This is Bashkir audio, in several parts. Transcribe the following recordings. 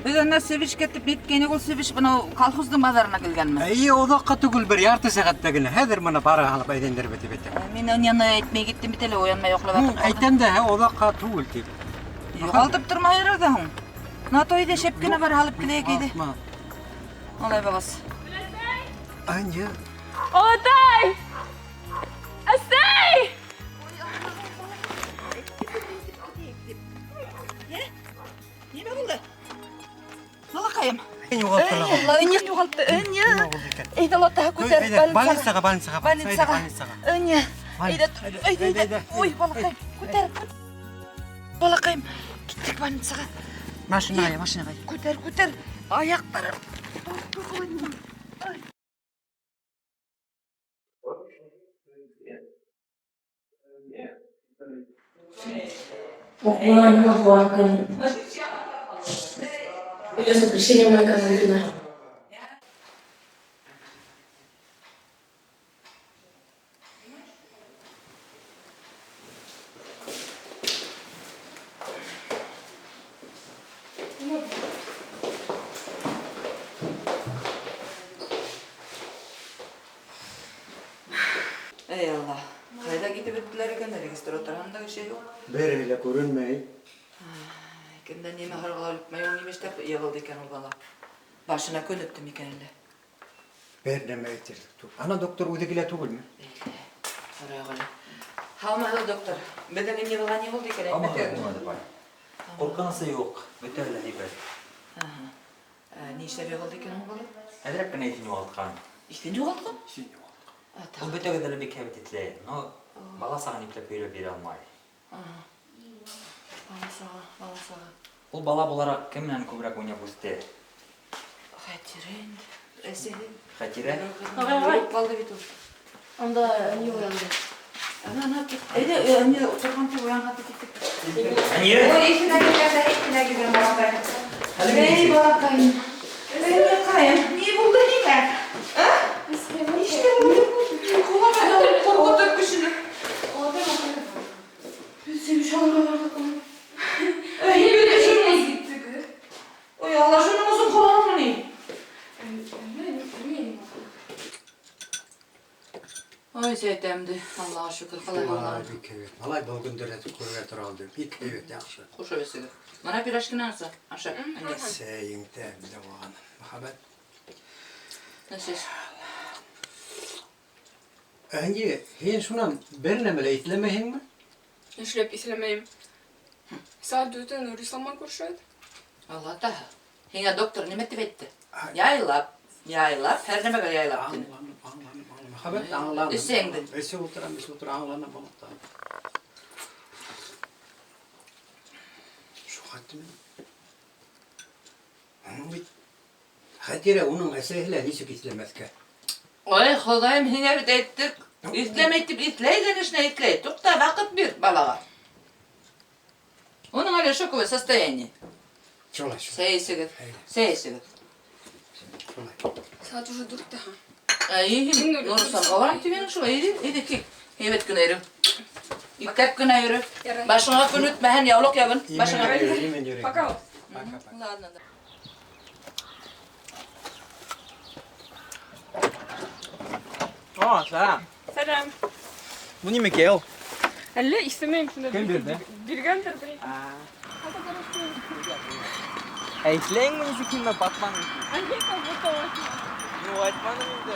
Беҙ ана себешкә тип ниткәйнек, ул себеш бынау колхоздың баҙарына килгәнме? Эйе, оҙаҡҡа түгел, бер ярты сәғәттә генә. Хәҙер мына бара һалып әйләндереп тип әйтәм. Мин уны әйтмәй киттем бит әле, уянмай йоҡлап ятып ҡалдым. Әйтәм дә, оҙаҡҡа түгел тип. Юғалтып тормай йөрөр ҙә һуң. На то әйҙә шәп кенә бар һалып киләйек әйҙә. Алай булғас. Anja. Олатай! Әсәй! Нимә булды? Балаҡайым. Юғалттылар. Алла, ынйы юғалтты, ынйы. Әйҙә, олатаһы күтәр, Больницаға, больницаға. Больницаға. Больницаға. Ынйы. Әйҙә, әйҙә, әйҙә. Ой, балаҡайым, күтәр, күтәр. Балаҡайым, киттек больницаға. Машинаға, машинаға. Күтәр, күтәр. Аяҡтарым. Ой, балаҡайым. Её сотрясение мочекаменной. Эй Алла, ҡайҙа китеп бөттөләр икән, регистратор анда кеше юҡ. Береһе лә күренмәй. Кемдән нимә һорарға белмәй, ул нимә эшләп йығылды икән ул бала? Башына көн үтте микән әллә? Бер нәмә әйтерлек түгел. Ана доктор үҙе килә түгелме? Һорайыҡ әле. Һаумыһығыҙ, доктор. Беҙҙең Иннибыға ни булды икән? Әйтмәҫ. Ҡурҡынысы юҡ, бөтәһе лә һәйбәт. Ни эшләп йығылды икән һуң бала? Әҙерәк кенә иҫен юғалтҡан. Иҫен юғалтҡан? Иҫен юғалтҡан. Ул бөтәгеҙҙе лә бик һәйбәт иҫләй, но бала сағын ипләп һөйләп бирә алмай. Бала сағы, бала сағы. Ул бала булараҡ кем менән күберәк уйнап үҫте? Хәтирә инде. Әсәһе. Хәтирә? Ағай, ҡалды бит ул. Анда не уянды. Ана, ана, кит. Әйҙә, не ултырған тип уянған тип киттек. Әниә! Ой, иҫенә килгәндә, иҫенә килгән балаҡайым. Эй, балаҡайым. Эй, балаҡайым, ни булды һиңә? А? Нишләп булды? Ҡолағына ҡурҡытып кешене. Беҙ себеш алырға барҙыҡ. Эй, Ой, Алла, шуның оҙон ҡолағыңмы ни? Ой, сәйтәмде. Аллаға шөкөр, ҡалай Ай, һаулығың. бик һәйбәт. Малай был көндәрҙә күрергә тора алды. Бик һәйбәт, яҡшы. Хуш итегеҙ. Мына пирожкины алса, аша. Әнә. Сәйең тәмле булған. Мөхәббәт. Нәрсә? Әнйе, һин шунан бер нәмә лә иҫләмәйһеңме? Нишләп иҫләмәйем? Сәғәт дүрттә Нурисламан күрешә. Алла таһы. Һиңә доктор нимә тип әйтте? Яйлап, яйлап, һәр нәмәгә яйлап тине. Аңланым, аңланым, аңланым. Мөхәббәт аңланым. Эсәңде. Эсеп ултырам, эсеп ултырам, аңланам, аңланам. Шул хәтлеме? Уның бит Хәтирә, уның әсәһе лә нисек иҫләмәҫкә? Ой, Хоҙайым, һиңә бит әйттек. Иҫләмәй тип иҫләй, конечно, иҫләй. Туҡта, ваҡыт бир балаға. Уның әле шоковое состояние. Шулай, шулай. Сәй эсегеҙ, Әйҙә. сәй эсегеҙ. Шулай. Сәғәт уже дүрттә. Әй, Нурислам, алам тигәнең шулай, әйҙә, әйҙә, кил. Һәйбәт кенә йөрө. Ипләп кенә йөрө. Ярай. Башыңа көн үтмәһен, яулыҡ ябын. Башыңа. Имен йөрө. Пока. Пока, пока. Ладно. О, сәләм. Сәләм. Бу нимәкәй ул? Әллә иҫләмәйем шунда. Кем бирҙе? Биргәндер, бер. Ә иҫләйеңме нисек һин батманың? Әйе, как будто Ну, айтманым инде.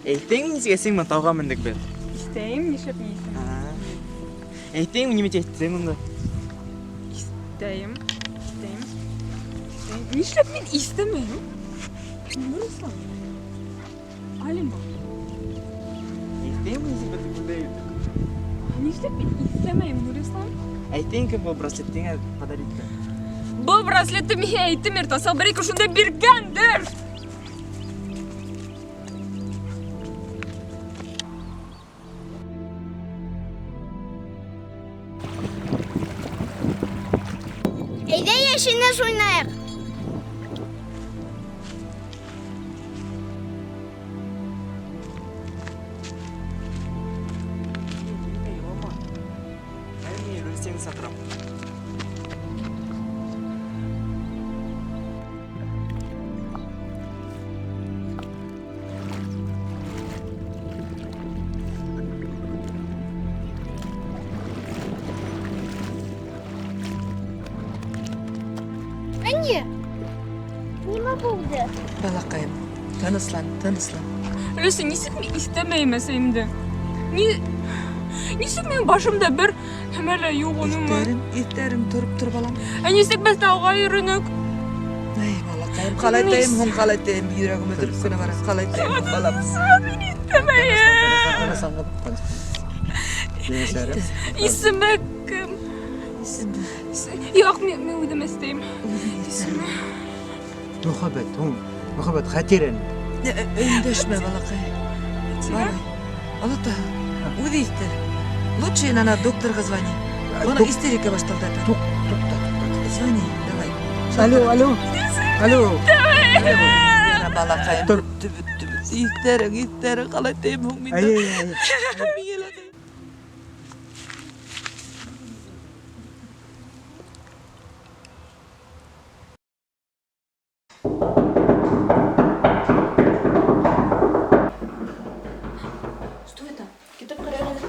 Әйтәйеңме нисек әсәң менән тауға мендек беҙ? Иҫләйем, нишләп мин иҫләмәйем? Әйтәйеңме нимә әйттең унда? Иҫләйем, иҫләйем. Нишләп мин иҫләмәйем? Нурислам. Алим. Нишләп мин иҫләмәйем, Нурислам? Әйтәйем кем был браслет һиңә подарить итте. Был браслетты миңә әйттем Иртасал бер-ике шунда биргәндер. Әйҙә йәшенеш уйнайыҡ. Мин Люсияны саҡырам. Әйе. Нимә булды? Балаҡайым, тыныслан, тыныслан. Люся, нисек мин иҫләмәйем әсәйемде? Ни нисек минең башымда бер нәмә лә юҡ уның? Иҫтәрем, иҫтәрем тороп тор, балам. Ә нисек беҙ тауға йөрөнөк? Ай, балаҡайым, ҡалайтайым һуң, ҡалайтайым, йөрәгем өҙөлөп кенә бара, ҡалайтайым һуң, балам. Мин иҫләмәйем. Исеме кем? Исеме, Юҡ, мин мин үҙем эстәйем. Исеме. Мөхәббәт, һуң, мөхәббәт хәтирән. Өндәшмә, балаҡай. Бабай, олата, үҙе иҫтер. Лучше ана докторға звони. Уның истерика башталды опять. Туҡ, туҡта, туҡта. Звони, давай. Алло, алло. Алло. Яра, балаҡайым, Тор. бөттө, бөттө, бөттө. Иҫтәрең, иҫтәрең, ҡалайтайым һуң мин. Әй, әй, әй. Мин иланым. Что это? Китеп ҡара әле.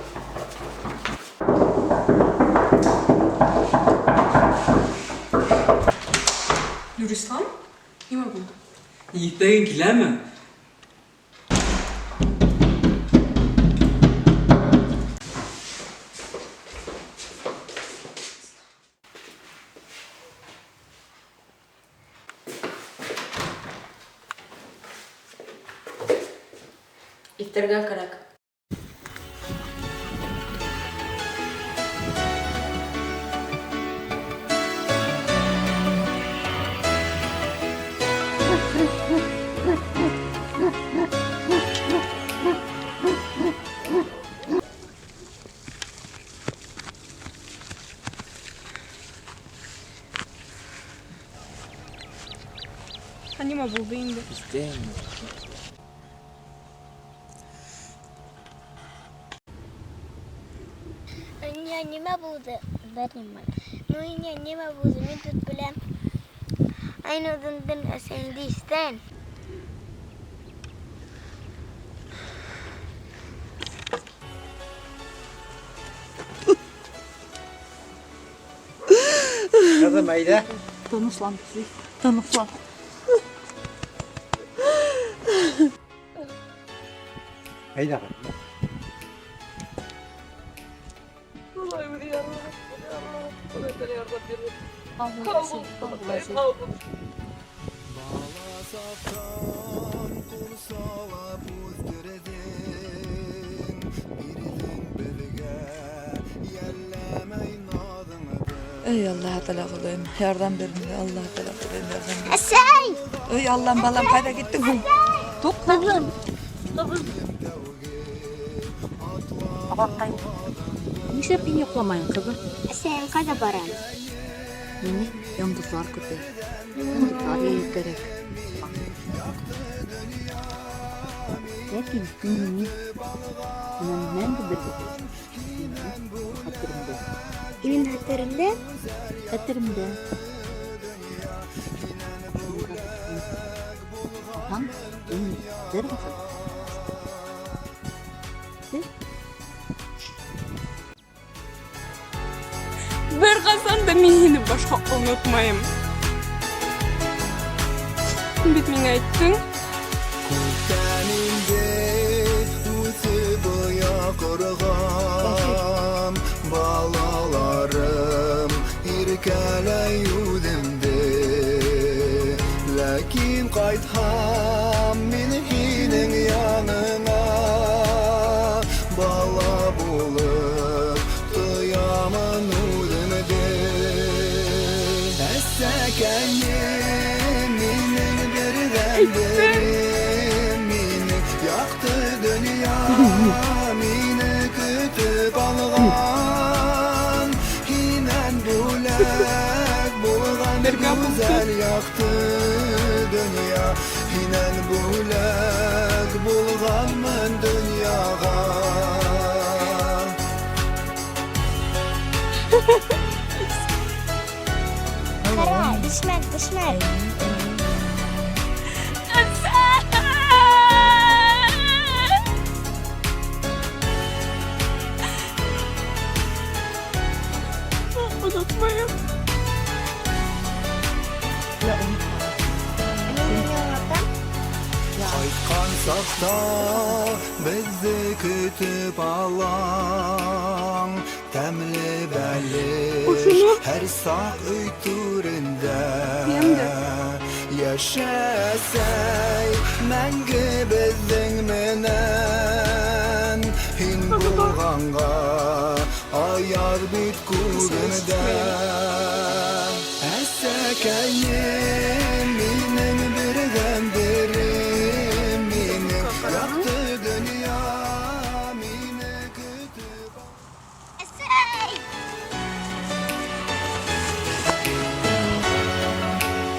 Нурислам? Нимә булды? Иҫтәгең киләме? Иҫтәргә кәрәк. Ә нимә булды инде? Иҫтәйем. Инә, нимә булды? Бер нимә. Ну, инә, нимә булды? Мин тут беләм. Айн үҙеңдең әсәйеңде иҫтән. Ҡыҙым, әйҙә. Тыныслан, тыныслан. Әйҙә. Ey Аллаһ Тәғәлә Хоҙайым, ярҙам бир миңә, Аллаһ Тәғәлә Хоҙайым, ярҙам бир. Әсәй! Ey Аллам, балам, ҡайҙа киттең һуң? Туҡта. Апаҡай. Нишләп һин йоҡламайың, ҡыҙым? Әсәйем, ҡайҙа барам? Мине йондоҙҙар көтә. Йондоҙҙар йыйыр кәрәк. Ләкин һин мине менән мәңге бергә булырһың. Минең хәтеремдә. Һинең хәтереңдә? Хәтеремдә. Атаң мине бер ваҡыт Бер ҡасан да мин һине башҡа онотмайым. Һин бит миңә әйттең. Күптән инде үҫеп оя ҡорған балаларым иркәләй үҙемде. Ләкин ҡайтһам мин һинең яныңа, бала булып Яҡты донъя мине көтөп алған. Һинән бүләк булған гүзәл яҡты донъя. Һинән бүләк булғанмын донъяға. Ҡара, бишмәт, бишмәт. Әсәй! Онотмайым. Мин һине онотам. Ҡайтҡан саҡта беҙҙе көтөп алаң. Тәмле бәлеш һәр саҡ өй түрендә. Йәшә, әсәй, мәңге беҙҙең менән. Һин булғанға аяҙ бит күгемдә. Әсәкәйем, минең берҙән-берем, минең яҡты донъя мине көтөп. Әсәй!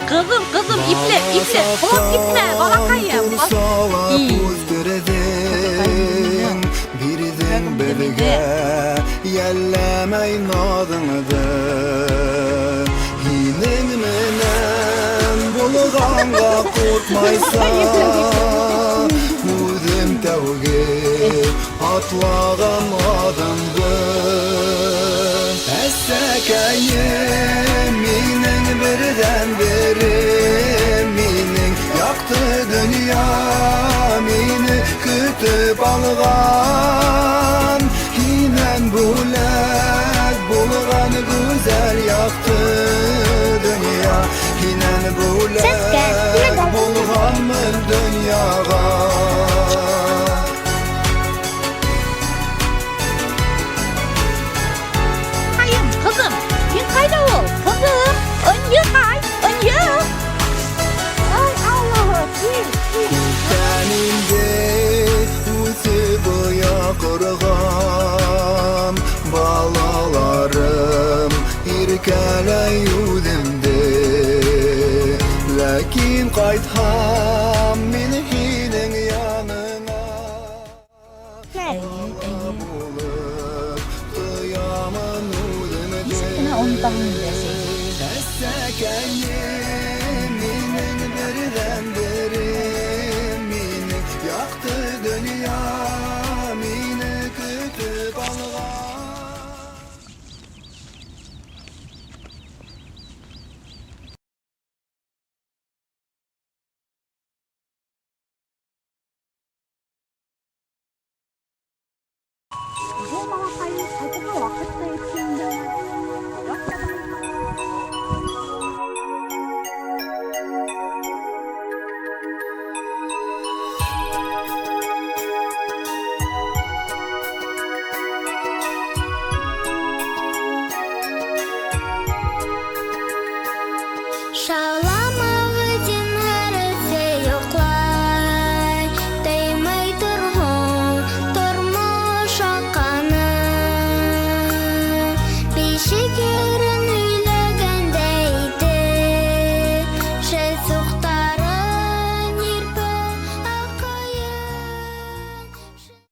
Ҡыҙым, ҡыҙым, ипле, ипле. Ҡолап китмә, балаҡайым. Ҡурсалап үҫтерҙең, бирҙең беҙгә йәлләмәй наҙыңды. Һинең менән булғанға ҡурҡмайса, үҙем тәүге атлаған аҙымды. Әсәкәйем, минең берҙән-берем, минең яҡты донъя мине көтөп алған. Һинән бүләк булған гүзәл яҡты донъя. Һинән бүләк булғанмын донъяға. Ҡайым, ҡыҙым, һин ҡайҙа ул? Ҡыҙым, ынйы ҡай, ынйы. Ай, Аллаһы, кил, кил. Күптән инде үҫеп оя ҡорған балаларым иркәләй үҙемде. Ләкин ҡайтһам мин һинең яныңа, бала булып тоямын үҙемде. Нисек кенә онотаһың инде, әсәй. Әсәкәйем, минең берҙән-берем, минең яҡты донъя мине көтөп алған. Был балаҡайым, ҡайтырға ваҡыт та етте.